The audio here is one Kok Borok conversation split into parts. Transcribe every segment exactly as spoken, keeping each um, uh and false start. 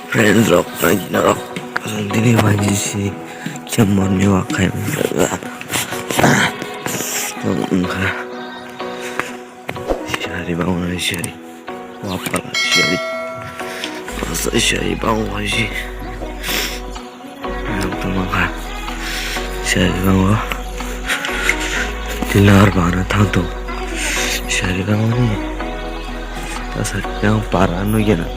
Friends rok, naina rok, chwng tini Y G C chamber ni wak khai wngkha. Siyari bangmani siyari, wapala siyari, masa siyari bangmani si. Ang tongmangkha siyari bango, tilar bana thangtong siyari bangmani, asa yang para nugya na.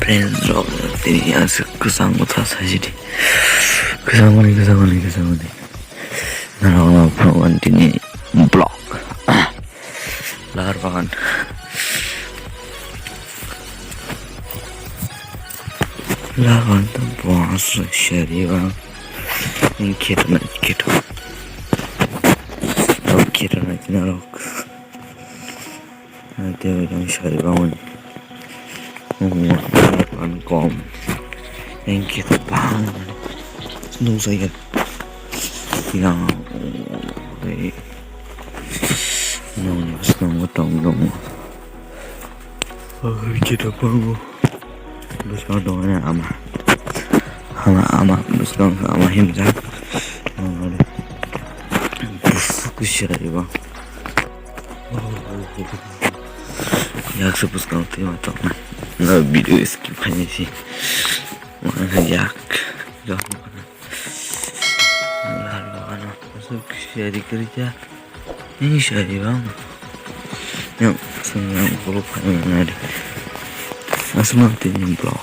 Friends rok, tini aswk kwchang bwthar saisidi. Kwchangmani, kwchangmani, kwchangmani. Norok no phunukgo tini vlog. Lahar bagan. Lahar bagan to bwswk siyari bang. Ang kheto na kheto. Ang kheto na norok. Tei ang sari bangmani. Ang kom. Ang khe bang. Nung saya. Yang. Nung nung tong dong. Ang khe bang. Bwskango tongo ama. Ama, ama, bwskango ama himjak. Bwswk kwchwraibo. Yaksa bwskango twi ma tongma. No video skip khainai si. Yak. Bwswk kwchwrai kwrwikha. Nini sari bang. Yang sung yang bolo phai nari. Asma tini vlog.